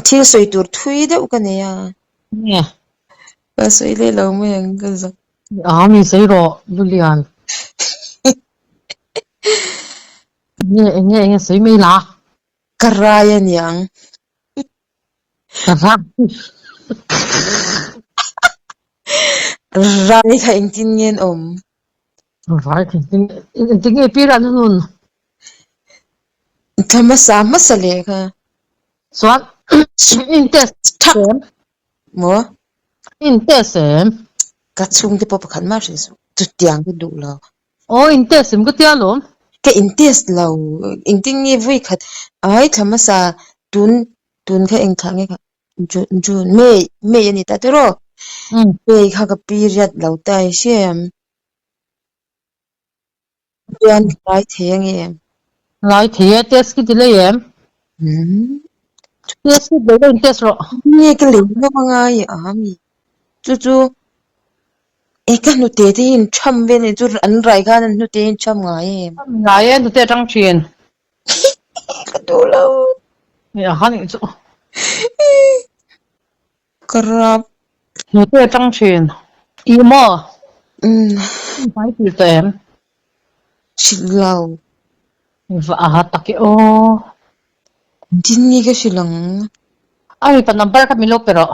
Thil sawi tur thui deuh ka nei a. Nge? Ka sawi leh lo mai ang ka zak. A mi sawi rawh Lulian. Nge enge enge sawi mai la. Ka rai a niang. Ka rai. Rai kha engtin nge an awm? Rai kha engtin engtin nge pi ran a nun? Thla hmasa hmasa leh kha. Chuan in test em? Maw? In test em? Ka chhungte pawh pakhat mah hrilh suh. Chutiang ka duh lo. Aw in test em ka tia lawm. Ka in test lo. Engtin nge vui khat ai thla hmasa tun tun kha eng thla nge kha June June May May a ni ta tiraw? May kha ka period lo ta i hria em? Chuan ka lai thei ange em? Lai thei e, test khi ti lei em? Test khi lei lo in test rawh. Nge ka lei ngam anga i a mi. Chu chu e ka hnute te hi in tham vel a ni chu an rai khan an hnute hi in tham ngai em? Tham ngai e, hnute atang thin. Ka duh lo. Nge a han ih chu. Ka rap. Hnute atang thin. Ih maw? In hmai tir tawh em? Hrilh lo. Va aha tak e aw. Engtin nge ka hrilh ang? A mipa number kha min lo pe rawh.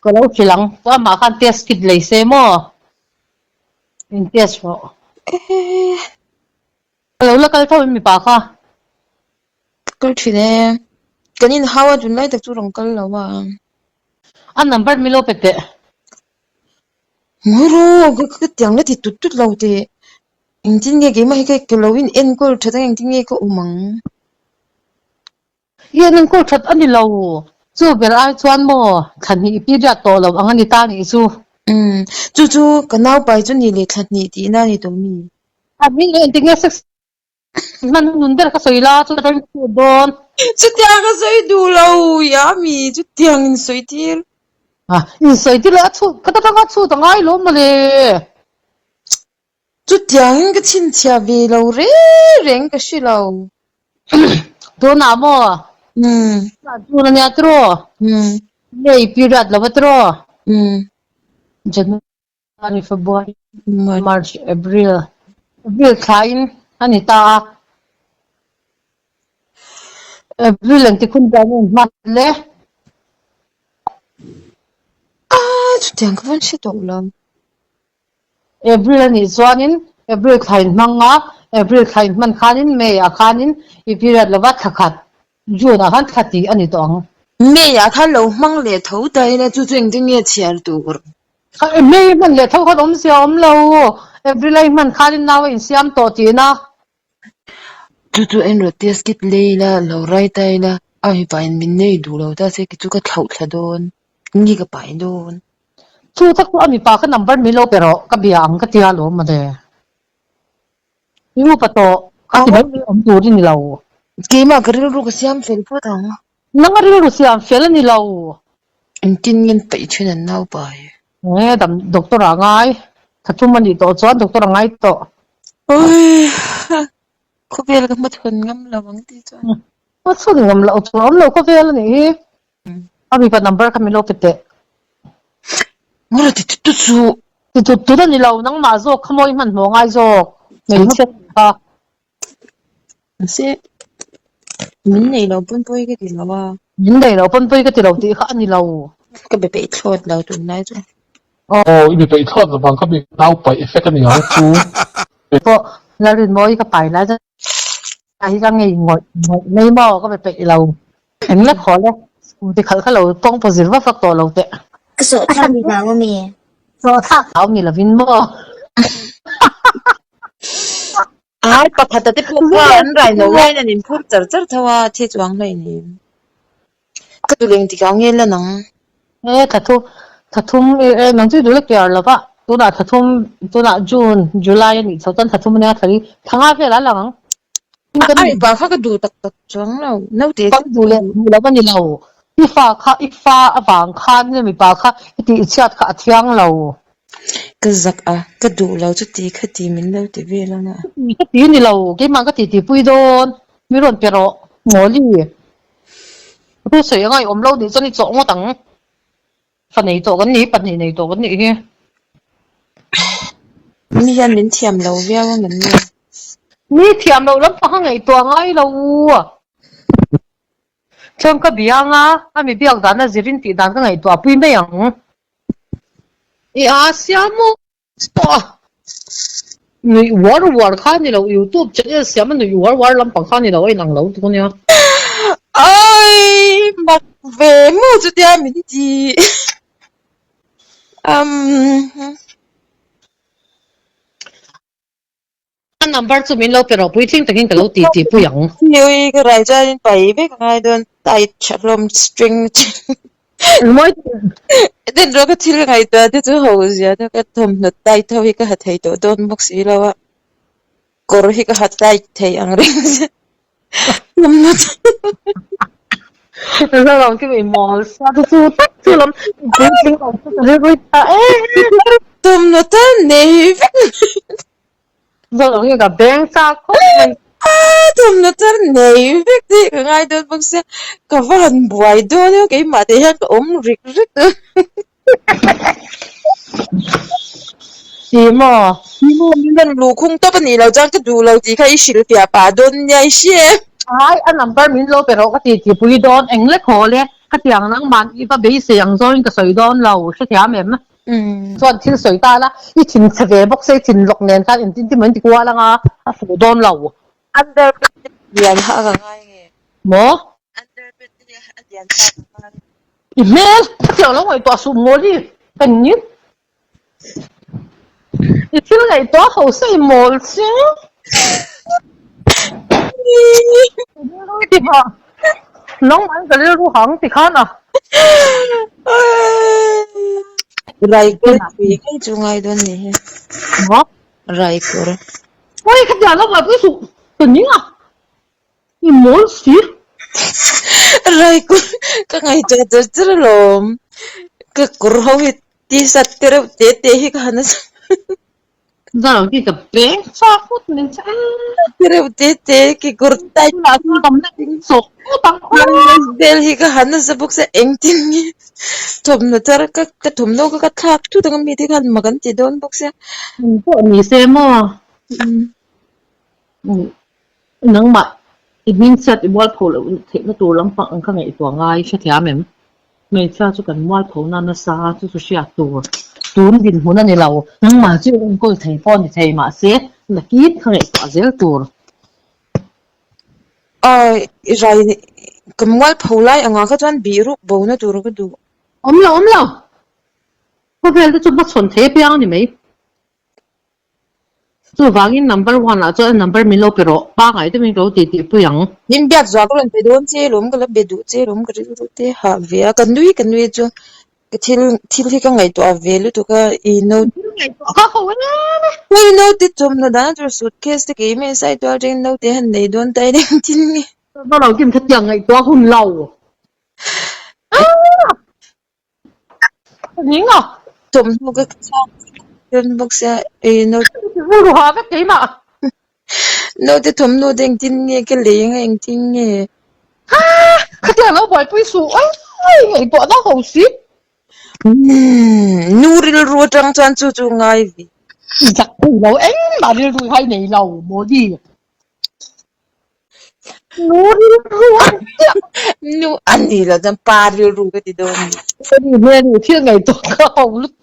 Ka lo hrilh ang. Chuan amah khan test kit lei se maw? In test rawh. Ka lo la kal tho in mipa kha. Kal thin e. Kan inhau a tunlai tak chu rawn kal lo a. A number min lo pe teh. Ngawi rawh ka ka tiang la ti tut tut lo teh. Engtin nge keimah hi ka lo in enkawl that ang engtin nge ka awm ang. I en enkawl that a ni lo. Chu ber ai chuan maw thla hnih i period tawh lo ang a ni ta nih chu. Umm chu chu ka naupai chu ni leh thla hnih tihna a ni tawh mi. Thla hnih leh engtin nge sex Hman nun ber ka sawi la chu ka chhut dawn. Chutiang ka sawi duh lo ya mi chutiang in sawi tir. A in sawi tir leh a chhut ka ta tanga chhut a ngai lo mawle. Chutiang in ka chhinchhiah ve lo reng reng ka hre lo. Tunah maw? Umm. Tun ania tiraw? Umm. May period lo va tiraw? Umm. January, February, March, April, April thlain a ni ta a. April engti khun dan in hman le? Ah, chutiang ka vawn hre tawh lo. April a nih chuanin April thla in hmang a, April thla in hman khanin May ah khanin i period lova thla khat June ah khan thla tih a ni tawh ang. May ah khan lo hmang leh tho ta ila chu chu engtin nge chhiar tur? May hman leh tho khan awmzia a awm lo. April a i hman khanin nau a insiam tawh tihna. Chu chu en rawh test kit lei ila lo rai ta ila a mipa in min nei duh lo ta se chu ka thlauh thla dawn nge ka pai dawn. Chu tak chu a mipa kha number min lo pe rawh ka bia ang ka tia alawm mawle. I upa tawh ka ti mai mai awm tur i ni lo. Keimah ka rilru ka siam fel phawt ang. Nanga rilru siam fel a ni lo. Engtin nge an paih thin an naupai? Nge dam doctor ah ngai. Thathum a nih tawh chuan doctor a ngai tawh. Awii khawvel ka hmachhawn ngam lo ang tih chuan. Hmachhawn ngam loh chu a awm lo khawvel a nih hi. A mipa number kha min lo pe teh. Ngawra ti tut tut suh. Ti tut tut a ni lo, nangmah zawk kha mawi hmanhmawh ngai zawk. Hmeichhia kha. Mahse, min nei lo pawn pawi ka ti lo a. Min nei lo pawn pawi ka ti lo tih kha a ni lo. Ka be peih thlawt lo tunlai chu. Aw, i be peih thlawt lo vang kha mi nau paih effect a ni ang chu. Pawh Lalrinmawii ka pai lai chuan hi ka ngei ngawih ngawih mai maw ka be peih lo. Eng la khawl e, scooty khalh kha lo kawng pawh zir vak vak tawh lo teh. Ka sawh thlak ni hlau ami? Sawh thlak hlau ni lovin maw? Ai, pakhat a te pawh kha an rai lo laiin an inphur char char tho a, thi chuang hlei ni. Ka duh leng tikah nge la nang? E, thla thu, thla thum, e, nang chu i duh la kiar lo va, tunah thla thum, tunah June, July a nih chho chuan thla thum a nia, thla hi thla nga vel a lang ang. A mipa kha ka duh tak tak chuang lo, naute chu duh leh duh lo a ni lo. I fa kha i fa avang khan mipa kha i tih chhiat kha a thiang lo. Ka zak a, ka duh lo chuti kha ti min lo ti vel ang a. Ka ti ni lo, keimah ka titi pui dawn, mi rawn pe rawh. Mawli, ka thu sawi anga i awm lo nih chuan i chawh ngawt ang. Fa nei tawh kan ni, pahnih nei tawh kan nih hi. Mi hian min thiam lo viau a ngem nge? Mi thiam loh lampang a ngaihtuah ngai lo. Chuan ka biang a, a mi biak dan a zirin tih dan ka ngaihtuah pui mai ang. I a siam maw? Nuih uar uar kha a ni lo, youtube channel siam a nuih uar uar lampang kha a ni lo, a inang lo tuk a nia. Aii mak ve maw chutia min ti. Umm. A number chu min lo pe rawh puitling takin ka lo ti ti pui ang. Ui ka rai chuan in pai vek a ngai dawn tight tha hlawm string Mawi Then rawh ka thil ngaihtuah te chu ho zia te ka thawmhnaw tight ho hi ka ha thei tawh dawn bawk si lo a kawr hi ka ha tight thei ang reng sia thawmhnaw Zoram khi mi mawl sa chu chu tak chu lam puitling lo chu ka rilru ta em. Thawmhnaw tal nei vek. Zawng hi ka beng chak khawp mai. Thawmhnaw thar nei vek te hi ka ngai dawn bawk sia, ka va han buai dawn emaw keimah te hian ka awm rik rik dawn. Ti maw? Ti maw min rawn luh khung tawp a nih loh chuan ka duh lo tih kha i hrilh fiah pah dawn nia i hria em? Ai, a number min lo pe rawh ka ti ti pui dawn, eng lek haw le, ka tiang nangman i va beisei ang zawngin ka sawi dawn lo, hrethiam em? Chuan thil sawi ta la, i thin chhe ve bawk se, i thin lawk nen khan engtin tin an ti kual anga, a fuh dawn lo. Underpant te lian ha ka ngai nge? Maw? Underpant te a lian ha ka ngai. I hmel ka tiang lo ngaihtuah suh mawl hi ka ni. I thil ngaihtuah ho se i mawl che. Nangmah in ka rilru hang ti khan a. Raikawr tui ngei chu ngai dawn ni hi. Maw? Raikawr. Oi ka tiang lo ngaihpui suh ka ning a. I mawl si. Raikawr ka ngaihtuah char char alawm. Ka kawr ho hi t-shirt te reuh te te hi ka han a. Zan hi ka peng chak phawt mai che a. Te reuh te te kekawr tight Tunah chuan ka awmna chawk phawt ang aw. Vel hi ka han nasa bawk sia engtin nge thawmhnaw thar ka ka thawmhnaw kha ka thlak thut ang a mite khan mak an ti dawn bawk sia. Eng pawh ni se maw? Nangmah i hmingchhiat i mualpho loh theihna tur lampang ang kha ngaihtuah ngai hrethiam em? Hmeichhia chu kan mualpho na nasa chu chu hriat tur tun dinhmun a ni lo. Nangmah chu i enkawl thei pawh a ni thei mahse nakin kha ngaihtuah zel tur. Aw i rai ka mualpho lai angah kha chuan bih ruk bo na tur ka duh. Awm lo awm lo. Khawvel te chu hmachhawn thei apiang a ni mai. Chuvangin number one ah chuan a number min lo pe rawh, pangai deuhin ka lo tih tih pui ang. Min biak zuah ka rawn pe dawn che lawm, ka la be duh che lawm, ka rilru te hah ve a, ka nui ka nui chu ka thil thil hi ka ngaihtuah ve lutuk a, i note Thil ngaihtuah kha ho em e. Hei note chawmhnaw dan a tur suitcase te keimah in side tual atangin note han nei dawn ta ila engtin nge. Ka lo kim khatiang ngaihtuah hun lo. Ning a. Thawmhnaw ka chak dawn bawk sia ei naute. Rilru ha vek keimah. Naute thawmhnaw te engtin nge ka lei anga engtin nge. Ha khatiang lo buaipui suh ai ngaihtuah na ho si. Nu rilru atang chuan chu chu ngai ve. Zak thei lo engmah rilru hi nei lo Modi. Nu rilru a ni chiah. Nu a ni lo chuan pa rilru ka ti dawn a ni. Ka ni hmel hi thil ngaihtuah ka ho lutuk.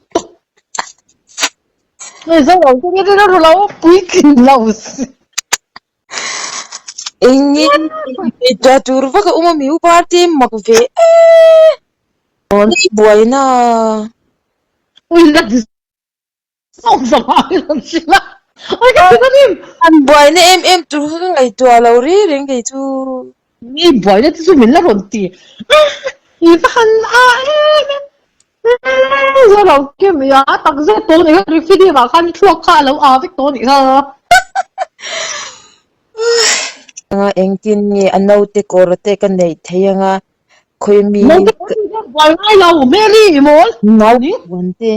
Hei zo lo chu rilru lo puitling lo si. Eng nge ngaihtuah tur vak a awm a mi u party mak ve e. Hei buaina. Ui la An buaina em em tur kha ka ngaihtuah lo reng reng kei chu. Mi buaina te chu min la rawn ti. I va han a em em. Zo lo kim i a tak zet tawh nih kha referee ah khan i thluak kha a lo a vek tawh nih kha. Anga engtin nge a naute kawr te ka neih theih anga khawi mi. Naute kawr te buai ngai lo Mary i mawl. Naupuan te.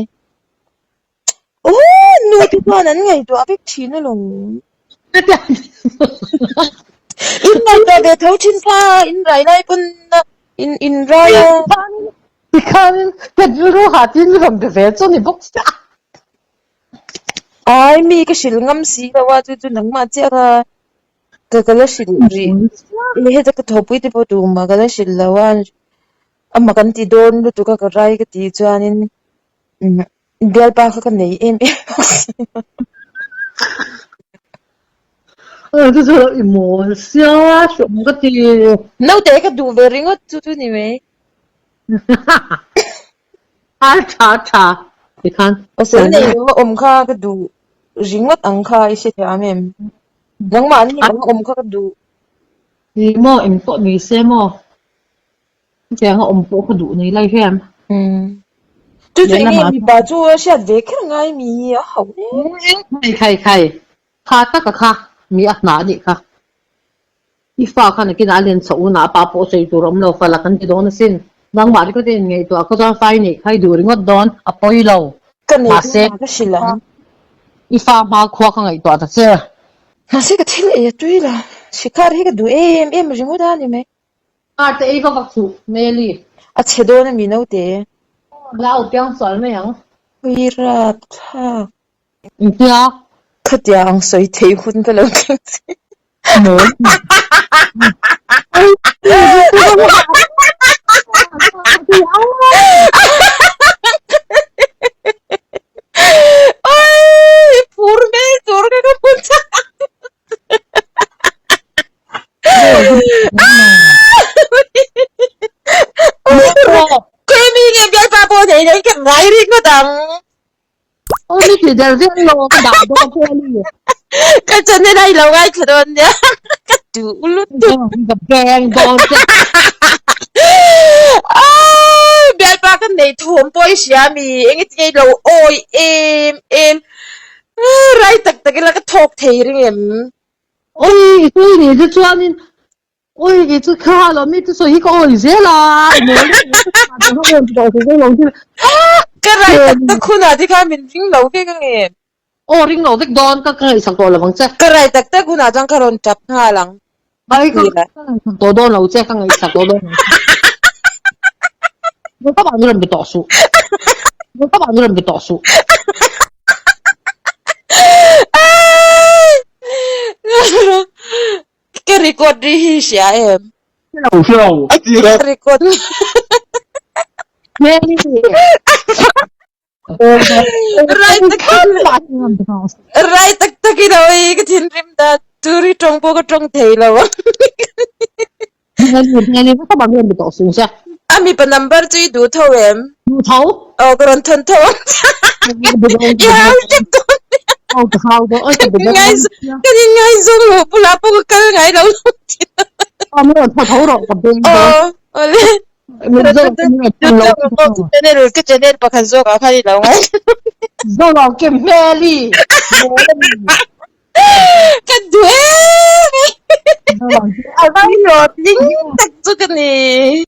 Aw nu te chuan an ngaihtuah vek thin alawm. In ngaihtuah ve tho thin kha in rai lai pawn in in rai a. Tikhanin ka rilru hah tin rawn be ve chu ni bawk sia. Ai mi ka hrilh ngam si lo a chu chu nangmah chiah kha ka ka la hrilh rih. Heta ka thawhpui te pawh tumah ka la hrilh lo a amah kan ti dawn lutuk a ka rai ka tih chuanin Bialpa kha ka nei em em bawk si a. Aw chu chu i mawl sia hreawm ka ti. Naute ka duh ve ringawt chu chu ni mai. A tha tha tikhan. Pasal nei lo a awm kha ka duh ringawt ang kha i hre thiam em? Nangmah an nih ang a awm kha ka duh. Ni maw engpawh ni se maw. Chutianga awm pawh ka duh nei lai hian. Chu chu enge mipa chu a hriat ve kher ngai mi a hauh em. Khai khai khai kha tak a kha mi a hna anih kha. I fa khan nakinah a len chhoh hunah a pa pawh sawi tur a awm lo fala kan ti dawn asin. Nangmah ringawt a inngaihtuah kha chuan fa i neih kha i duh ringawt dawn a pawi lo. Ka nei dawn a ka hrilh ang. I fa hma khua ka ngaihtuah ta che. Mahse ka thil ei a tui lo. Shikhar hi ka duh em em ringawt a ni mai. Car te ei vak vak chuh Meli. A chhe dawn a mi naute. La au piang sual mai ang. Ui rap thlak. Engtia? Khatia ang sawi thei hun ka lo thleng che. Mawl. Oi phur hmel tur kha ka hmu chak. Kemi nge bialpa pawh nei nei ka ngai ringawt ang. Aw mi ti der vel lo ka dah dawn pawh a ni. Ka channel a i lo ngaithla dawn nia. Ka duh lutuk. Ka beng dawn che. Bialpa ka nei thawm pawh i hria mi engati nge i lo awi em em. Rai tak tak ila ka thawk thei ring em. Oi i sawi ni te chuanin oi kei chu kha lo mi te sawi hi ka awi zel a i mawl Ka rai tak tak hunah te khan min ring lo vek ang em? Aw ring lo vek dawn ka ka ngaihsak tawh lo ang che. Ka rai tak tak hunah chuan ka rawn tap nghal ang. Ai ka ngaihsak tawh dawn lo che ka ngaihsak tawh dawn lo che. Ka mah ni rawn be tawh suh. Ka mah ni rawn be tawh suh. Ka record ri hi hria em? Hria hria. A ti Ka record. Rai tak rai tak tak in oi ka thinrim ta turi tawng pawh ka tawng thei lo. A mipa number chu i duh tho em? Duh tho. Aw ka rawn thawn tho ang che. I hau tep dawn nia. Aw ka hau dawn. Oi ka be dawn. Kan in ngaizawng lo bulah pawh ka kal ngai lo lo tia. Aw min rawn thaw tho rawh ka beng dawn. Aw awle. Channel ka channel pakhat zawk ah khan i lo ngai. Zo lo kem hmel i. Ka duh em! Hlawhtling tak chu ka ni.